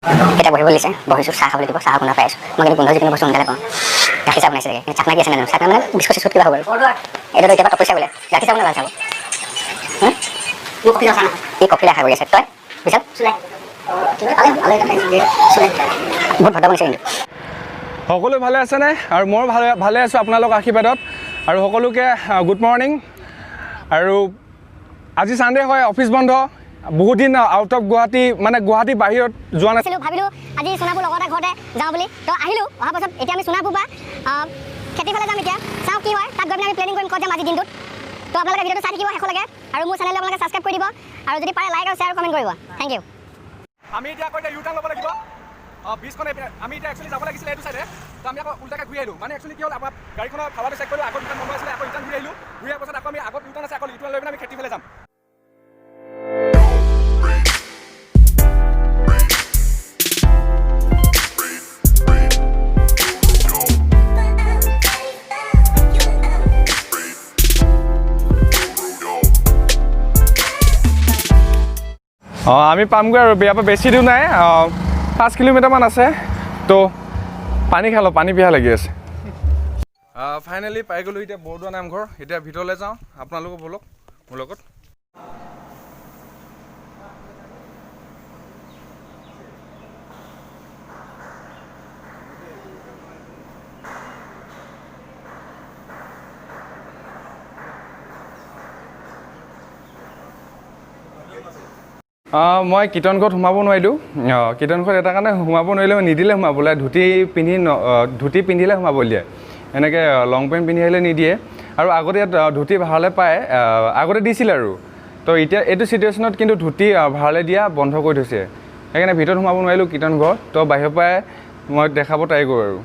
এতিয়া বহিব দিছে, বহিছোঁ। চাহ খাবলৈ দিব, চাহ গোন্ধ পাই আছোঁ মই। কিন্তু গোন্ধ যিকোনো বস্তু সোনকালে পাওঁ। গাখীৰ চাহ বনাইছে চাগে, চাকনা কি আছে নাজানো। চাকনা মানে বিস্কুট চিস্কুট কিবা হ'ব। আৰু এইটোতো এতিয়া তপস্যা বোলে গাখীৰ চাহ বনাই ভাল চাব। ই কফি আশা কৰি আছে। তই বিশাল বহুত ভদ্ৰ বনিছে কিন্তু। সকলো ভালে আছেনে? আৰু ময়ো ভালে ভালে আছোঁ আপোনালোক আশীৰ্বাদত। আৰু সকলোকে গুড মৰ্ণিং। আৰু আজি ছানডে হয়, অফিচ বন্ধ। বহুত দিন আউট অফ গুৱাহাটী, মানে গুৱাহাটী বাহিৰত যোৱা নাছিল। নাছিলোঁ, ভাবিলোঁ আজি সোণাপুৰ লগৰ এটা ঘৰতে যাওঁ বুলি। তো আহিলোঁ। অহাৰ পাছত এতিয়া আমি সোণাপুৰ পৰা খেতিৰ ফালে যাম। এতিয়া চাওঁ কি হয়। তাত গৈ পিনে আমি প্লেনিং কৰিম ক'ত যাম আজি দিনটোত। তো আপোনালোকে ভিডিঅ'টো চাই থাকিব শেষলৈকে আৰু মোৰ চেনেলটো আপোনালোকে ছাবস্ক্ৰাইব কৰি দিব আৰু যদি পাৰে লাইক আৰু শ্বেয়াৰ, কমেণ্ট কৰিব। Thank U. আমি এতিয়া আকৌ এতিয়া ইউ টাৰ্ণ ল'ব লাগিব। অঁ, ব্ৰিজখন এইপিনে। আমি এতিয়া একচুৱেলি যাব লাগিছিলে এইটো চাইডে, তো আমি আকৌ উল্টাকৈ ঘূৰি আহিলোঁ। মানে একচুৱেলি কি হ'ল, আমাৰ গাড়ীখনৰ হাৱাটো চেক কৰিলোঁ, আগত দুটা বন্ধ আছিলে। আকৌ ৰিটাৰ্ণ ঘূৰি আহিলোঁ। ঘূৰি অহাৰ পাছত আকৌ আমি আগত ইউ টাৰ্ণ আছে, আকৌ ইউ টাৰ্ণ লৈ পিনে আমি খেতি ফালে যাম। অঁ, আমি পামগৈ আৰু ইয়াৰ পৰা বেছি দূৰ নাই, 5 কিলোমিটাৰমান আছে। তো পানী খালোঁ, পানী পিয়াহ লাগি আছে। ফাইনেলি পাই গ'লোঁ এতিয়া বৰদোৱা নামঘৰ। এতিয়া ভিতৰলৈ যাওঁ, আপোনালোকো ব'লক মোৰ লগত। মই কীৰ্তনঘৰত সোমাব নোৱাৰিলোঁ। কীৰ্তনঘৰত এটা কাৰণে সোমাব নোৱাৰিলোঁ, নিদিলে সোমাবলৈ। ধুতি পিন্ধি ধুতি পিন্ধিলে সোমাব দিয়ে, এনেকৈ লং পেণ্ট পিন্ধি আহিলে নিদিয়ে। আৰু আগতে ইয়াত ধুতি ভাড়ালৈ পায়, আগতে দিছিলে। আৰু তো এতিয়া এইটো চিটুৱেশ্যনত কিন্তু ধুতি ভাড়ালৈ দিয়া বন্ধ কৰি থৈছে। সেইকাৰণে ভিতৰত সোমাব নোৱাৰিলোঁ কীৰ্তনঘৰ। তো বাহিৰৰ পৰাই মই দেখাব ট্ৰাই কৰোঁ। আৰু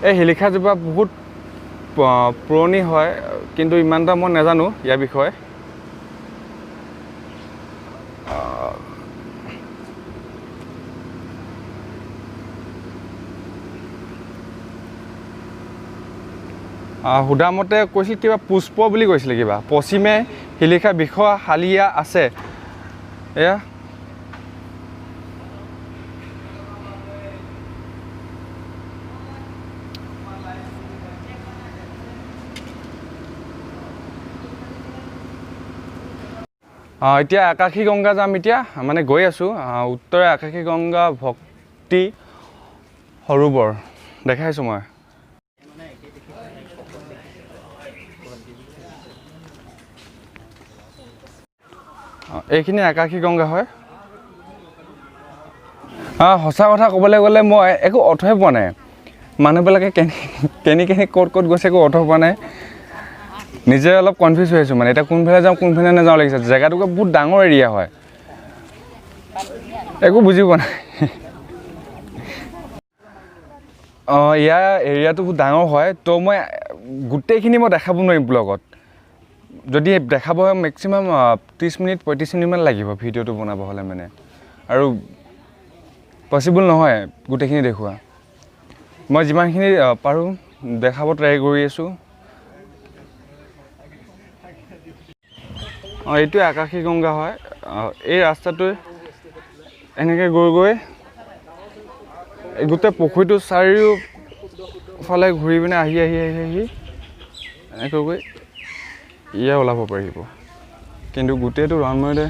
এই শিলিখাজোপা বহুত পুৰণি হয়, কিন্তু ইমান এটা মই নাজানো ইয়াৰ বিষয়ে। সোধা মতে কৈছিল কিবা পুষ্প বুলি কৈছিলে কিবা। পশ্চিমে শিলিখা বিষ হালিয়া আছে। এয়া এতিয়া আকাশী গংগা যাম। এতিয়া মানে গৈ আছোঁ। উত্তৰে আকাশী গংগা ভক্তি সৰোবৰ দেখাইছোঁ মই। এইখিনি আকাশী গংগা হয়। সঁচা কথা ক'বলৈ গ'লে মই একো অৰ্থই পোৱা নাই। মানুহবিলাকে কেনে কেনে কেনে ক'ত ক'ত গৈছে একো অৰ্থ পোৱা নাই। নিজে অলপ কনফিউজ হৈ আছোঁ, মানে এতিয়া কোনফালে যাওঁ কোনফালে নাযাওঁ লাগিছে। জেগাটুকুৰা বহুত ডাঙৰ এৰিয়া হয়, একো বুজি পোৱা নাই। অঁ, ইয়াৰ এৰিয়াটো বহুত ডাঙৰ হয়, তো মই গোটেইখিনি মই দেখাব নোৱাৰিম ব্লগত। যদি দেখাব হয়, মেক্সিমাম 30 মিনিট 35 মিনিটমান লাগিব ভিডিঅ'টো বনাব হ'লে মানে। আৰু পচিবল নহয় গোটেইখিনি দেখুওৱা। মই যিমানখিনি পাৰোঁ দেখাব ট্ৰাই কৰি আছোঁ। অঁ, এইটোৱে আকাশী গংগা হয়। এই ৰাস্তাটোৱে এনেকৈ গৈ গৈ এই গোটেই পুখুৰীটো চাৰিওফালে ঘূৰি পিনে আহি আহি আহি আহি এনেকৈ গৈ ইয়া ওলাব পাৰিব। কিন্তু গোটেইটো ৰাউণ্ড মাৰোঁতে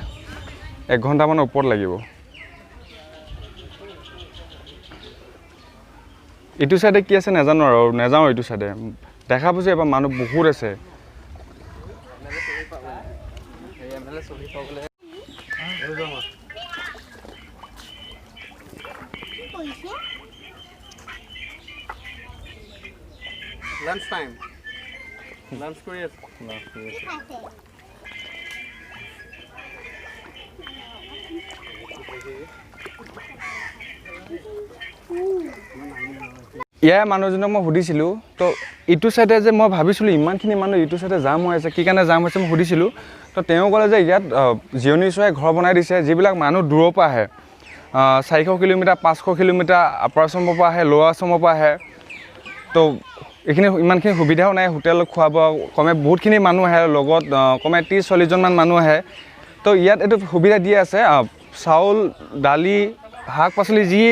এক ঘণ্টামানৰ ওপৰত লাগিব। ইটো চাইডে কি আছে নাজানো আৰু নাযাওঁ এইটো চাইডে। দেখা পাইছোঁ এবাৰ মানুহ বহুত আছে। লাঞ্চ টাইম, লাঞ্চ কৰি আছে। ইয়াৰ মানুহজনক মই সুধিছিলোঁ, তো ইটো চাইডে যে মই ভাবিছিলোঁ ইমানখিনি মানুহ ইটো চাইডে জাম হৈ আছে, কি কাৰণে জাম হৈছে মই সুধিছিলোঁ। তো তেওঁ ক'লে যে ইয়াত জিৰণি চৰাই ঘৰ বনাই দিছে। যিবিলাক মানুহ দূৰৰ পৰা আহে, 400 কিলোমিটাৰ, 500 কিলোমিটাৰ আপাৰ আছামৰ পৰা আহে, লৱাৰ আছামৰ পৰা আহে, তো এইখিনি ইমানখিনি সুবিধাও নাই। হোটেল খোৱা বোৱা কমে বহুতখিনি মানুহ আহে লগত, কমে 30-40জনমান মানুহ আহে। তো ইয়াত এইটো সুবিধা দি আছে, চাউল, দালি, শাক পাচলি যি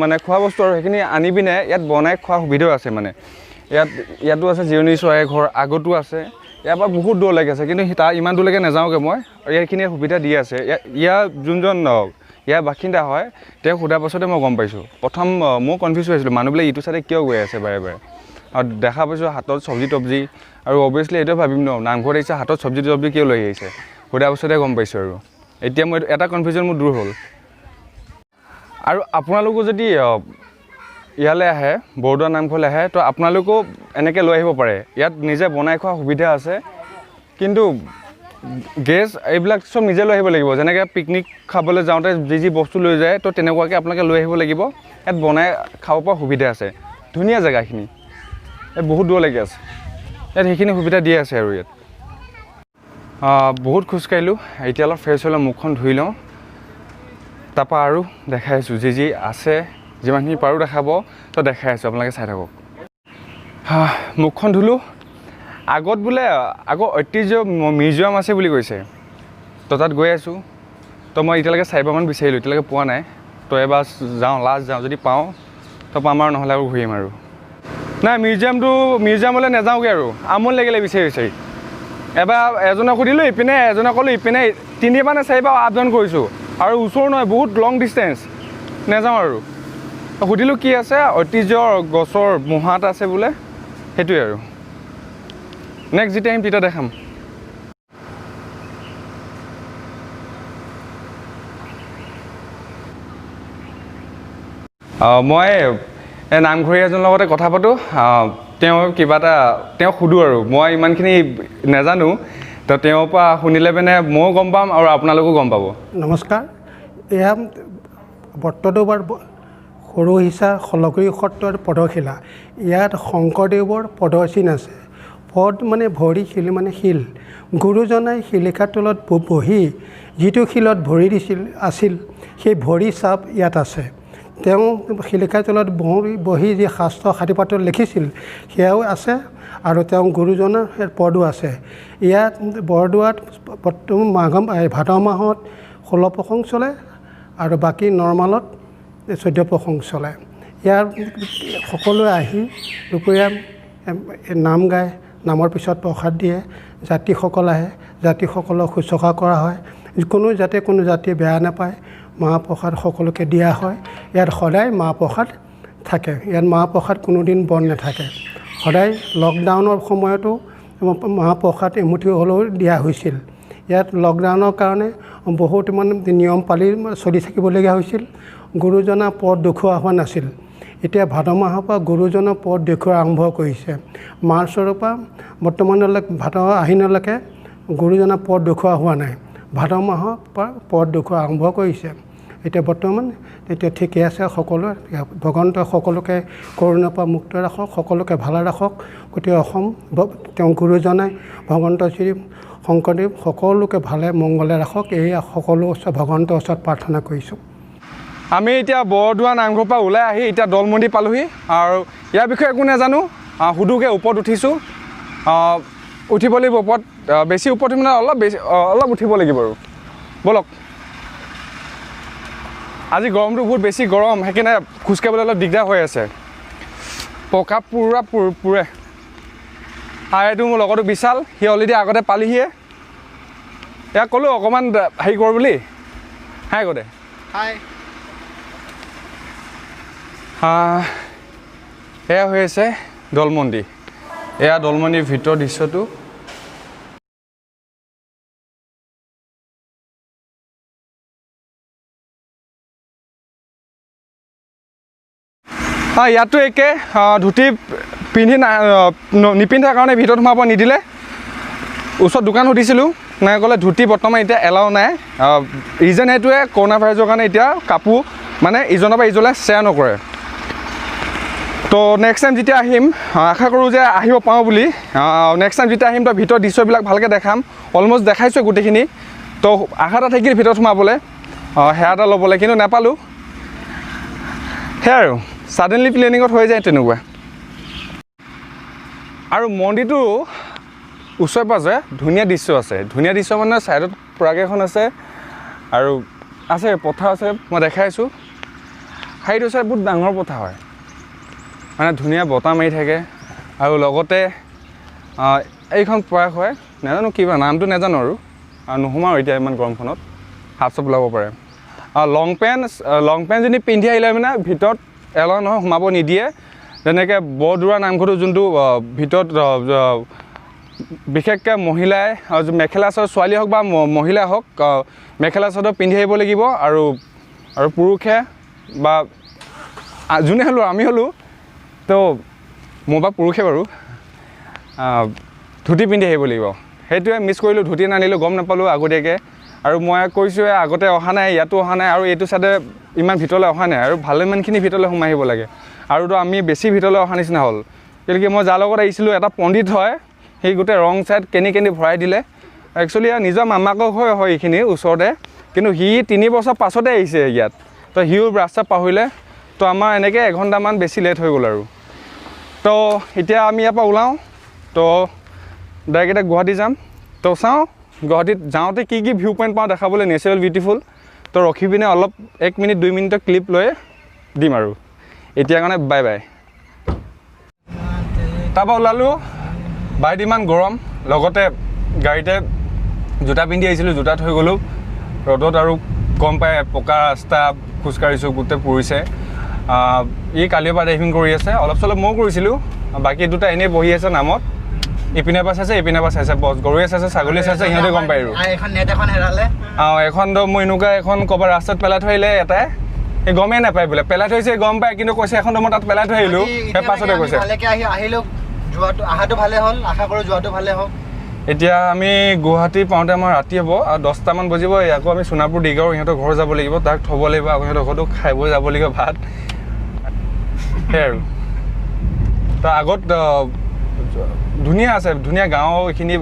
মানে খোৱা বস্তু আৰু সেইখিনি আনি পিনে ইয়াত বনাই খোৱা সুবিধাও আছে। মানে ইয়াতো আছে জিৰণি চৰাই ঘৰ, আগতো আছে। ইয়াৰ পৰা বহুত দূৰলৈকে আছে, কিন্তু তাৰ ইমান দূৰলৈকে নাযাওঁগৈ মই। আৰু এইখিনি সুবিধা দি আছে। ইয়াৰ যোনজন ইয়াৰ বাসিন্দা হয় তেওঁক সোধাৰ পাছতে মই গম পাইছোঁ। প্ৰথম ময়ো কনফিউজ হৈ আছিলোঁ, মানুহবিলাক ইটো চাইডে কিয় গৈ আছে বাৰে বাৰে। আৰু দেখা পাইছোঁ হাতত চব্জি তব্জি, আৰু অভিয়াছলি এইটোৱে ভাবিম ন, নামঘৰত আহিছে হাতত চব্জি তব্জি কিয় লৈ আহিছে, সোধাৰ পাছতে গম পাইছোঁ। আৰু এতিয়া মই এটা কনফিউজন মোৰ দূৰ হ'ল। আৰু আপোনালোকো যদি ইয়ালৈ আহে, বৰদোৱা নামঘৰলৈ আহে, তো আপোনালোকেও এনেকৈ লৈ আহিব পাৰে। ইয়াত নিজে বনাই খোৱা সুবিধা আছে, কিন্তু গেছ এইবিলাক চব নিজে লৈ আহিব লাগিব। যেনেকৈ পিকনিক খাবলৈ যাওঁতে যি যি বস্তু লৈ যায়, তো তেনেকুৱাকৈ আপোনালোকে লৈ আহিব লাগিব। ইয়াত বনাই খাব পৰা সুবিধা আছে। ধুনীয়া জেগাখিনি, ইয়াত বহুত দূৰলৈকে আছে। ইয়াত সেইখিনি সুবিধা দিয়া আছে। আৰু ইয়াত বহুত খোজকাঢ়িলোঁ, এতিয়া অলপ ফ্ৰেছ হৈ লওঁ, মুখখন ধুই লওঁ, তাৰপৰা আৰু দেখাই আছোঁ যি যি আছে, যিমানখিনি পাৰোঁ দেখাব, তো দেখাই আছোঁ, আপোনালোকে চাই থাকক। মুখখন ধুলোঁ। আগত বোলে আগৰ ঐতিহ্য মিউজিয়াম আছে বুলি কৈছে, তো তাত গৈ আছোঁ। তো মই এতিয়ালৈকে চাৰিবাৰমান বিচাৰিলোঁ, এতিয়ালৈকে পোৱা নাই। তো এবাৰ যাওঁ, লাষ্ট যাওঁ, যদি পাওঁ তো পাম আৰু, নহ'লে আৰু ঘূৰিম আৰু। নাই, মিউজিয়ামলৈ নাযাওঁগৈ আৰু, আমনি লাগিলে বিচাৰি বিচাৰি। এবাৰ এজনক সুধিলোঁ ইপিনে, এজনক ক'লোঁ ইপিনে, তিনিবাৰ নে চাৰিবাৰ আপ ডাউন কৰিছোঁ, আৰু ওচৰ নহয়, বহুত লং ডিষ্টেঞ্চ, নাযাওঁ আৰু। সুধিলোঁ কি আছে, ঐতিহ্যৰ গছৰ মূঢ়া এটা আছে বোলে, সেইটোৱে আৰু। নেক্সট যেতিয়া আহিম তেতিয়া দেখাম। মই এই নামঘৰীয়া এজনৰ লগতে কথা পাতোঁ, তেওঁ কিবা এটা তেওঁক সোধোঁ আৰু, মই ইমানখিনি নাজানো, তো তেওঁৰ পৰা শুনিলে মানে ময়ো গম পাম আৰু আপোনালোকো গম পাব। নমস্কাৰ, এয়া বটদ্ৰৱাৰ সৰুহিচা শলগুৰি সত্ৰৰ পদশিলা। ইয়াত শংকৰদেৱৰ পদচিন আছে। পদ মানে ভৰি, শিল মানে শিল। গুৰুজনাই শিলিখা তলত বহি যিটো শিলত ভৰি দিছিল আছিল, সেই ভৰি চাপ ইয়াত আছে। তেওঁ শিলিখা তলত বহি যি শাস্ত্ৰ সাধুপাতত লিখিছিল সেয়াও আছে, আৰু তেওঁ গুৰুজনাৰ পদো আছে। ইয়াত বৰদোৱাত বৰ্তমান মাঘ ভাদ মাহত 16 প্ৰসংগ চলে আৰু বাকী নৰ্মালত 14 প্ৰসংগ চলে। ইয়াৰ সকলোৱে আহি দুপৰীয়া নাম গায়, নামৰ পিছত প্ৰসাদ দিয়ে। যাত্ৰীসকল আহে, যাত্ৰীসকলক শুশ্ৰূষা কৰা হয়, কোনো যাতে কোনো জাতিয়ে বেয়া নাপায়, মাহ প্ৰসাদ সকলোকে দিয়া হয়। ইয়াত সদায় মাহ প্ৰসাদ থাকে, ইয়াত মাহ প্ৰসাদ কোনোদিন বন্ধ নাথাকে। সদায় লকডাউনৰ সময়তো মাহ প্ৰসাদ এমুঠি হ'লেও দিয়া হৈছিল। ইয়াত লকডাউনৰ কাৰণে বহুত মানে নিয়ম পালি চলি থাকিবলগীয়া হৈছিল। গুৰুজনা পথ দেখুওৱা হোৱা নাছিল। এতিয়া ভাদ মাহৰ পৰা গুৰুজনাৰ পথ দেখুওৱা আৰম্ভ কৰিছে। মাৰ্চৰ পৰা বৰ্তমানলৈকে ভাদ আহিনলৈকে গুৰুজনাৰ পথ দেখুওৱা হোৱা নাই। ভাদ মাহৰ পৰা পথ দেখুওৱা আৰম্ভ কৰিছে। এতিয়া বৰ্তমান এতিয়া ঠিকে আছে সকলোৱে। ভগৱন্তই সকলোকে কৰোণাৰ পৰা মুক্ত ৰাখক, সকলোকে ভালে ৰাখক। গোটেই অসম তেওঁ গুৰুজনাই ভগৱন্ত শ্ৰী শংকৰদেৱ সকলোকে ভালে মংগলে ৰাখক, এই সকলো ওচৰত ভগৱন্তৰ ওচৰত প্ৰাৰ্থনা কৰিছোঁ। আমি এতিয়া বৰদোৱা নামঘৰৰ পৰা ওলাই আহি এতিয়া দৌল মন্দিৰ পালোহি, আৰু ইয়াৰ বিষয়ে একো নাজানো, সুধোকৈ ওপৰত উঠিছোঁ। উঠিব লাগিব ওপৰত, বেছি ওপৰত মানে অলপ বেছি, অলপ উঠিব লাগিব আৰু। ব'লক, আজি গৰমটো বহুত বেছি গৰম, সেইকাৰণে খোজকাঢ়িবলৈ অলপ দিগদাৰ হৈ আছে। পকা পুৰা পুৰে। আৰু এইটো মোৰ লগৰটো বিশাল, সি অলৰেডি আগতে পালিহিয়ে। ইয়াক ক'লোঁ অকণমান হেৰি কৰ বুলি, হাই আগতে। হাই। এয়া হৈ আছে দৌল মন্দিৰ। এয়া দৌল মন্দিৰ ভিতৰৰ দৃশ্যটো। ইয়াতো একে, ধুতি পিন্ধি নিপিন্ধাৰ কাৰণে ভিতৰত সোমাব নিদিলে। ওচৰত দোকান সুধিছিলোঁ, নাই ক'লে ধুতি বৰ্তমান এতিয়া এলাও নাই। ৰিজন সেইটোৱে, কৰোণা ভাইৰাছৰ কাৰণে এতিয়া কাপোৰ মানে ইজনৰ পৰা ইজনলৈ শ্বেয়াৰ নকৰে। তো নেক্সট টাইম যেতিয়া আহিম, আশা কৰোঁ যে আহিব পাৰোঁ বুলি। নেক্সট টাইম যেতিয়া আহিম তো ভিতৰৰ দৃশ্যবিলাক ভালকৈ দেখাম। অলমষ্ট দেখাইছোঁ গোটেইখিনি, তো আশা এটা থাকিল ভিতৰত সোমাবলৈ, সেৱা এটা ল'বলৈ, কিন্তু নাপালোঁ। সেয়াই আৰু ছাডেনলি প্লেনিঙত হৈ যায় তেনেকুৱা। আৰু মন্দিৰটো ওচৰে পাঁজৰে ধুনীয়া দৃশ্য আছে। ধুনীয়া দৃশ্য মানে ছাইডত পৰাগ এখন আছে আৰু আছে পথাৰ আছে, মই দেখাই আছোঁ। সেইটো চাইড বহুত ডাঙৰ পথাৰ হয়, মানে ধুনীয়া বতাহ মাৰি থাকে। আৰু লগতে এইখন পৰাগ হয়, নাজানো কিবা নামটো নাজানো আৰু নোসোমাওঁ এতিয়া ইমান গৰমখনত, হাত চাপ ওলাব পাৰে। লং পেণ্ট যদি পিন্ধি আহিলে মানে ভিতৰত এলাও নহয়, সোমাব নিদিয়ে। যেনেকৈ বৰদোৱা নামঘৰটো যোনটো ভিতৰত বিশেষকৈ মহিলাই মেখেলা চাদৰ, ছোৱালী হওক বা মহিলা হওক, মেখেলা চাদৰ পিন্ধি আহিব লাগিব। আৰু আৰু পুৰুষে বা যোনে হ'লেও, আমি হ'লেও, তো মোৰ বা পুৰুষে বাৰু ধুতি পিন্ধি আহিব লাগিব। সেইটোৱে মিছ কৰিলোঁ, ধুতি নানিলোঁ, গম নাপালোঁ আগতীয়াকৈ। আৰু মই কৈছোঁৱে আগতে অহা নাই, ইয়াতো অহা নাই, আৰু এইটো চাইডে ইমান ভিতৰলৈ অহা নাই, আৰু ভালেমানখিনি ভিতৰলৈ সোমাই আহিব লাগে। আৰুতো আমি বেছি ভিতৰলৈ অহা নিচিনা হ'ল। গতিকে মই যাৰ লগত আহিছিলোঁ এটা পণ্ডিত হয়, সি গোটেই ৰং চাইড কেনি কেনি ভৰাই দিলে। একচুৱেলি ইয়াৰ নিজৰ মামাকক হয় এইখিনি ওচৰতে, কিন্তু সি 3 বছৰ পাছতে আহিছে ইয়াত, তো সিও ৰাস্তা পাহৰিলে। তো আমাৰ এনেকৈ এঘণ্টামান বেছি লেট হৈ গ'ল আৰু। তো এতিয়া আমি ইয়াৰ পৰা ওলাওঁ, তো ডাইৰেক্ট এতিয়া গুৱাহাটী যাম। তো চাওঁ গুৱাহাটীত যাওঁতে কি কি ভিউ পইণ্ট পাওঁ দেখাবলৈ, নেচাৰেল বিউটিফুল। তো ৰখি পিনে অলপ 1 মিনিট 2 মিনিটৰ ক্লিপ লৈ দিম আৰু। এতিয়া কাৰণে বাই বাই। তাৰপৰা ওলালোঁ, বাইত ইমান গৰম, লগতে গাড়ীতে জোতা পিন্ধি আহিছিলোঁ, জোতা থৈ গ'লোঁ ৰ'দত, আৰু গম পাই পকা ৰাস্তা খোজকাঢ়িছোঁ, গোটেই পুৰিছে। ই কালিৰ পৰা ড্ৰাইভিং কৰি আছে, অলপ চলপ ময়ো কৰিছিলোঁ, বাকী দুটা এনেই বহি আছে নামত, ইপিনে পৰা চাইছে, ইপিনে পৰা চাইছে, বছ গৰুৱে চাইছে, ছাগলীয়ে চাইছে, সিহঁতে গম পায়। আৰু অঁ, এখনতো মোৰ এনেকুৱা এখন ক'ৰবাত ৰাস্তাত পেলাই থৈ আহিলে এটাই, সি গমেই নাপায় বোলে পেলাই থৈছে, গম পায়, কিন্তু কৈছে এখনতো মই তাত পেলাই থৈ আহিলোঁ, সেই পাছতে কৈছে। এতিয়া আমি গুৱাহাটী পাওঁতে আমাৰ ৰাতি হ'ব আৰু 10টামান বাজিব। আকৌ আমি সোণাপুৰ দীঘাও সিহঁতৰ ঘৰ যাব লাগিব, তাক থ'ব লাগিব, আকৌ সিহঁতৰ ঘৰতো খাই বৈ যাব লাগিব ভাত, সেয়াই আৰু। তাৰ আগত ধুনীয়া আছে, ধুনীয়া গাঁও এইখিনি,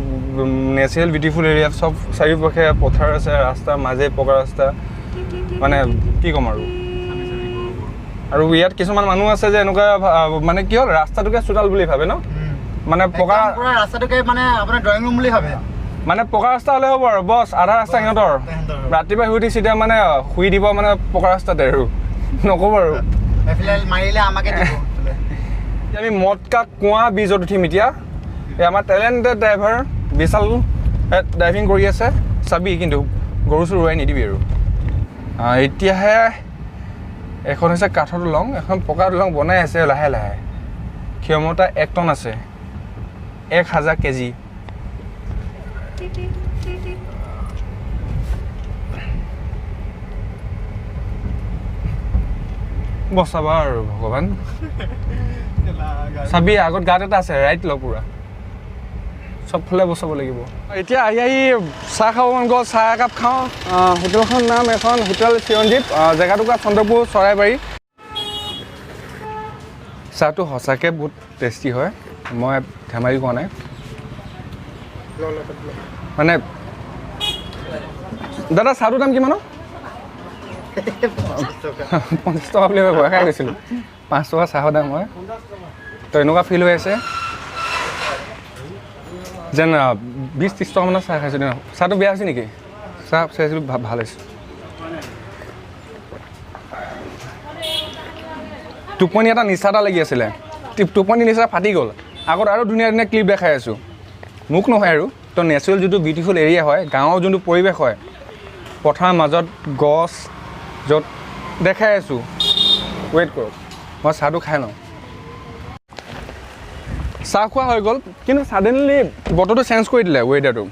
নেচাৰেল বিউটিফুল এৰিয়া, চব চাৰিওপাশে পথাৰ আছে, ৰাস্তা মাজে পকা ৰাস্তা, মানে কি ক'ম আৰু। আৰু ইয়াত কিছুমান মানুহ আছে যে এনেকুৱা মানে কি হ'ল, ৰাস্তাটোকে চোতাল বুলি ভাবে ন, মানে পকা ৰাস্তাটোকে মানে আপোনাৰ ড্ৰয়িং ৰুম বুলি ভাবে, মানে পকা ৰাস্তা হ'লে হ'ব আৰু বছ, আধা ৰাস্তা সিহঁতৰ। ৰাতিপুৱা শুই উঠি চিধা মানে শুই দিব মানে পকা ৰাস্তাতে আৰু, নক'ব আৰু। আমি মটকা কুঁৱা ব্ৰিজত উঠিম এতিয়া। এই আমাৰ টেলেণ্টেড ড্ৰাইভাৰ বিশাল ড্ৰাইভিং কৰি আছে, চাবি কিন্তু গৰু চৰু ৰোৱাই নিদিবি আৰু। এতিয়াহে এখন হৈছে কাঠৰ দলং, এখন পকা দলং বনাই আছে লাহে লাহে। ক্ষমতা 1 টন আছে, 1000 কেজি। বচাবা আৰু ভগৱান। চাবি আগত গাঁত এটা আছে, ৰাইট ল, পুৰা চবফালে বচাব লাগিব। এতিয়া আহি আহি চাহ খাব মন গ'ল, চাহ একাপ খাওঁ। হোটেলখনৰ নাম এখন হোটেল চিৰঞ্জীৱ, জেগাটুকুৰা চন্দ্ৰপুৰ চৰাইবাৰী। চাহটো সঁচাকৈ বহুত টেষ্টি হয়, মই ধেমালি কোৱা নাই। মানে দাদা চাহটোৰ দাম কিমান? 50 টকা বুলি ভয় খাই গৈছিলোঁ, 5 টকা চাহৰ দাম হয়। তো এনেকুৱা ফিল হৈ আছে যেন 20-30 টকামানৰ চাহ খাইছোঁ। চাহটো বেয়া হৈছে নেকি? চাহ চাইছিলোঁ ভাল হৈছে। টোপনি এটা নিচা এটা লাগি আছিলে, টোপনি নিচা ফাটি গ'ল। আগত আৰু ধুনীয়া ধুনীয়া ক্লিপ দেখাই আছোঁ, মোক নহয় আৰু। তো নেচাৰেল যোনটো বিউটিফুল এৰিয়া হয়, গাঁৱৰ যোনটো পৰিৱেশ হয়, পথাৰৰ মাজত গছ য'ত দেখাই আছোঁ। ৱেইট কৰক, মই চাহটো খাই লওঁ। চাহ খোৱা হৈ গ'ল, কিন্তু ছাডেনলি বতৰটো চেঞ্জ কৰি দিলে, ৱেডাৰটো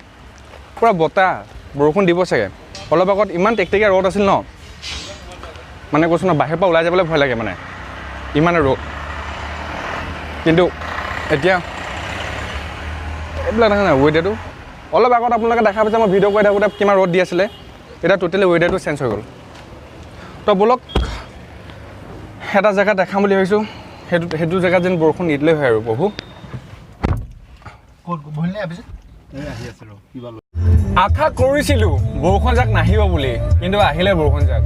পূৰা বতাহ, বৰষুণ দিব চাগে। অলপ আগত ইমান টেকটেকীয়া ৰ'দ আছিল ন, মানে কৈছোঁ ন, বাহিৰৰ পৰা ওলাই যাবলৈ ভয় লাগে, মানে ইমান ৰ'দ। কিন্তু এতিয়া এইবিলাক দেখা নাই ৱেডাৰটো। অলপ আগত আপোনালোকে দেখা পাইছে মই ভিডিঅ' কৰি থাকোঁতে কিমান ৰ'দ দি আছিলে, এতিয়া টোটেলি ৱেডাৰটো চেঞ্জ হৈ গ'ল। তো ব'লক এটা জেগা দেখাম বুলি ভাবিছোঁ, সেইটো জেগাত যেন বৰষুণ নিদিলেই হয় আৰু প্ৰভু। আশা কৰিছিলোঁ বৰষুণ জাক নাহিব বুলি, কিন্তু আহিলে বৰষুণ জাক।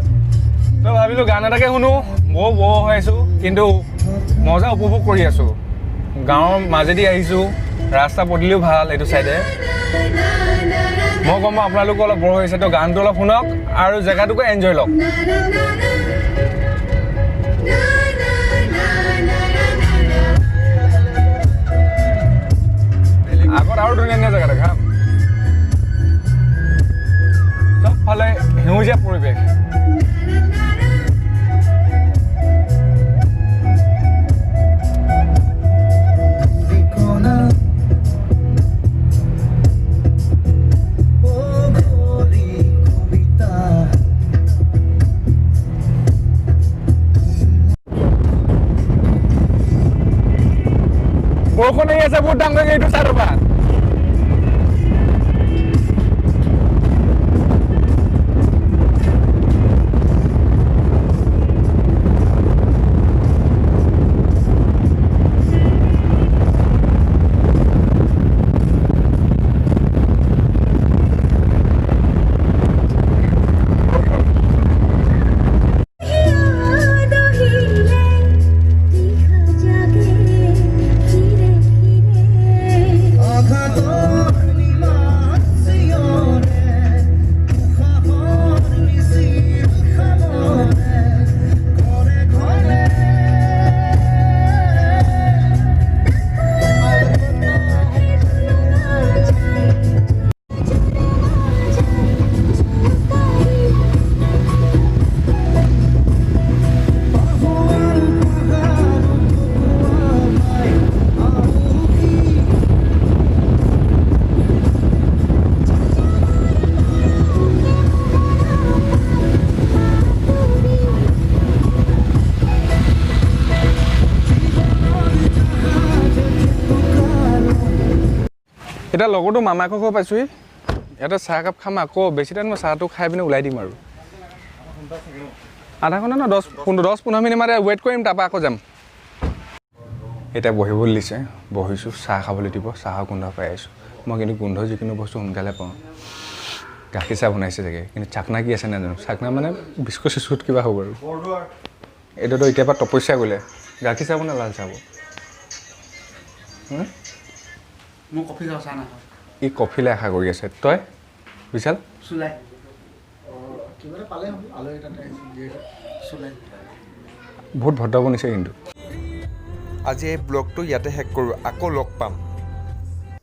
তো ভাবিলোঁ গান এটাকে শুনো, ময়ো বৰ হৈ আছোঁ, কিন্তু মজা উপভোগ কৰি আছোঁ। গাঁৱৰ মাজেদি আহিছোঁ, ৰাস্তা পদূলিও ভাল এইটো চাইডে। মই গম পাওঁ আপোনালোকো অলপ বৰ হৈছে, তো গানটো অলপ শুনক আৰু জেগাটোকো এনজয় লওক। আগত আৰু ধুনীয়া ধুনীয়া জেগা দেখাম, চবফালে সেউজীয়া পৰিৱেশ। বৰষুণ আহি আছে বহুত ডাঙৰ, এইটো চাইডৰ পৰা। এতিয়া লগৰটো মামাকৰ ঘৰ পাইছোঁহি, ইয়াতে চাহ একাপ খাম, আকৌ বেছি টাইম মই চাহটো খাই পিনে ওলাই দিম আৰু। আধা ঘণ্টা ন 10-15 মিনিট মানে ৱেইট কৰিম, তাৰপৰা আকৌ যাম। এতিয়া বহিবলৈ দিছে, বহিছোঁ, চাহ খাবলৈ দিব, চাহৰ গোন্ধ পাই আছোঁ মই। কিন্তু গোন্ধ যিকোনো বস্তু সোনকালে পাওঁ। গাখীৰ চাহ বনাইছে চাগে, কিন্তু চাকনা কি আছে নাজানো। চাকনা মানে বিস্কুট চিস্কুট কিবা হ'ব আৰু। এইটোতো এতিয়াৰ পৰা তপস্যা কৰিলে। গাখীৰ চাহ বনাই লাল চাহ হ'ব? ই কফিলে আশা কৰি আছে। তই বিশাল? বহুত ভদ্ৰ বনিছে কিন্তু। আজি এই ব্লগটো ইয়াতে শেষ কৰোঁ, আকৌ লগ পাম।